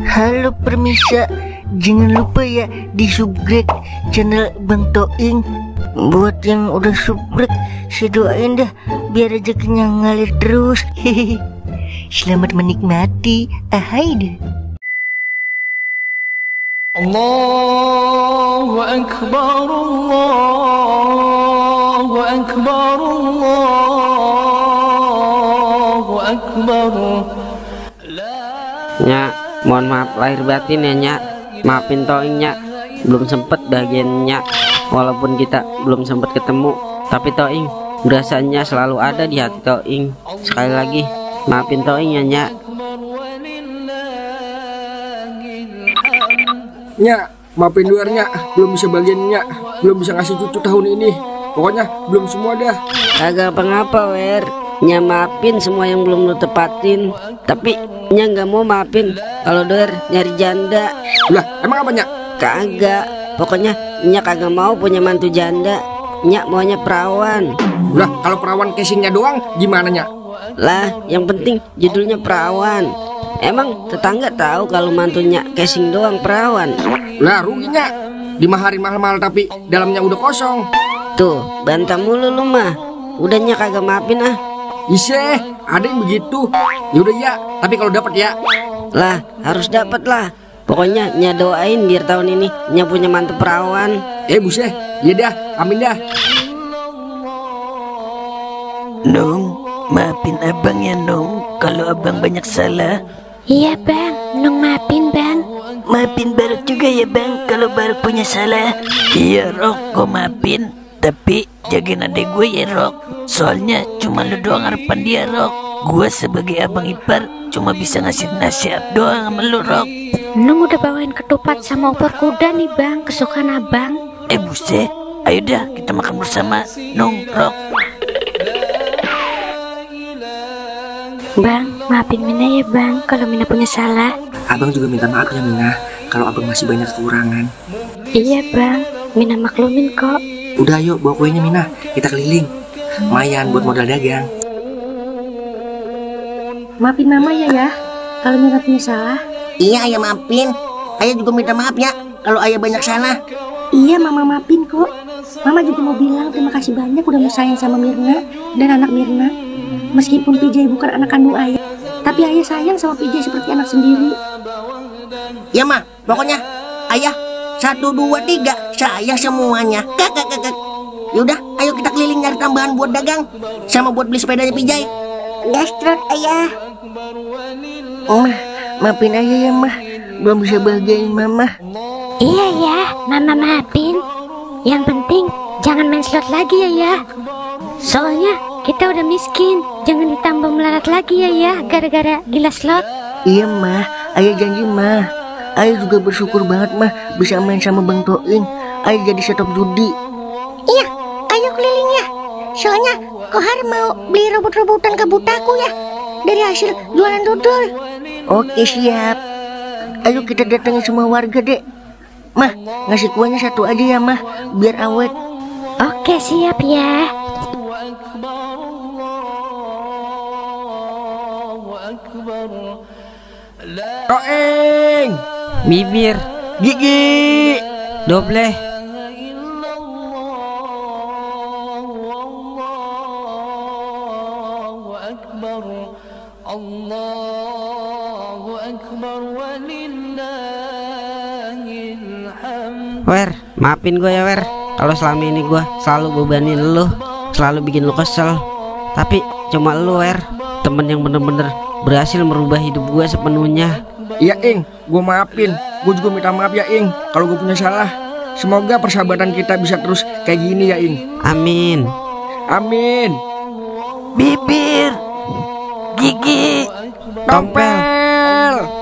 Halo permisa, jangan lupa ya di subscribe channel Bang Toing. Buat yang udah subscribe, saya doain dah biar rezekinya ngalir terus. Hehehe. Selamat menikmati. Ahai deh. Allahu Akbar, Allahu Akbar, Allahu Akbar. Nyak, mohon maaf lahir batin ya Nyak. Maafin Toing Nyak, belum sempet bagian Nyak. Walaupun kita belum sempet ketemu, tapi Toing berasanya selalu ada di hati Toing. Sekali lagi, maafin Toing ya Nyak. Nyak, maafin luar Nyak, belum bisa bagian Nyak, belum bisa ngasih cucu tahun ini. Pokoknya belum semua dah. Kagak apa-apa Wer, Nyak maafin semua yang belum lu tepatin. Tapi Nyak nggak mau maafin kalau Doer nyari janda. Lah, emang apa Nyak? Kagak, pokoknya Nyak kagak mau punya mantu janda. Nyak maunya perawan. Lah, kalau perawan casingnya doang gimana Nyak? Lah, yang penting judulnya perawan. Emang tetangga tahu kalau mantunya casing doang perawan? Lah, rugi Nyak, dimaharin mahal-mahal tapi dalamnya udah kosong. Tuh, bantah mulu lu mah. Udah Nyak kagak maafin ah. Iseh, ada yang begitu. Yaudah ya, tapi kalau dapat ya. Lah, harus dapat lah. Pokoknya Nyak doain biar tahun ini Nyak punya mantu perawan. Buset, iya dah, amin dah. Nung, maafin abang ya Nung, kalau abang banyak salah. Iya bang, Nung maafin bang. Maafin Barok juga ya bang, kalau Barok punya salah. Iya Rok, gue maafin. Tapi jagain adek gue ya Rok. Soalnya cuma lu doang harapan dia Rok. Gue sebagai abang ipar cuma bisa ngasih nasihat doang sama lu Rok. Nung udah bawain ketupat sama opor kuda nih bang, kesukaan abang. Buset, ayo dah kita makan bersama Nung, Rok. Bang, maafin Mina ya bang, kalau Mina punya salah. Abang juga minta maaf ya Mina, kalau abang masih banyak kekurangan. Iya bang, Mina maklumin kok. Udah yuk bawa kuenya Mina, kita keliling. Lumayan buat modal dagang. Maafin mama ya, kalau Mina punya salah. Iya ayah maafin. Ayah juga minta maaf ya kalau ayah banyak salah. Iya mama maafin kok. Mama juga mau bilang terima kasih banyak udah mau sayang sama Mirna dan anak Mirna. Meskipun Pijay bukan anak kandung ayah, tapi ayah sayang sama Pijay seperti anak sendiri. Ya mah, pokoknya ayah 1, 2, 3 sayang semuanya. Kakak. Yaudah, ayo kita keliling nyari tambahan buat dagang sama buat beli sepedanya Pijay. Gastrot ayah. Mah, maafin ayah ya mah, belum bisa bahagiain mama. Iya ya, mama maafin. Yang penting jangan main slot lagi ya. Soalnya kita udah miskin, jangan ditambah melarat lagi ya gara-gara gila slot. Iya mah, ayah janji mah. Ayah juga bersyukur banget mah bisa main sama Bang Toing. Ayah jadi stop judi. Iya, ayo keliling ya. Soalnya Kohar mau beli robot-robotan ke butaku ya, dari hasil jualan dodol. Oke siap. Ayo kita datangin semua warga dek. Mah, ngasih kuahnya 1 aja ya mah, biar awet. Oke siap ya. Toeng, Bibir, gigi. dobleh. Wer, maafin gue ya Wer, kalau selama ini gue selalu bebanin lu, selalu bikin lu kesel. Tapi cuma lu Wer, temen yang bener-bener berhasil merubah hidup gue sepenuhnya. Iya Ing, gue maafin. Gue juga minta maaf ya Ing, kalau gue punya salah. Semoga persahabatan kita bisa terus kayak gini ya Ing. Amin. Amin. Bibir, gigi, Tompel.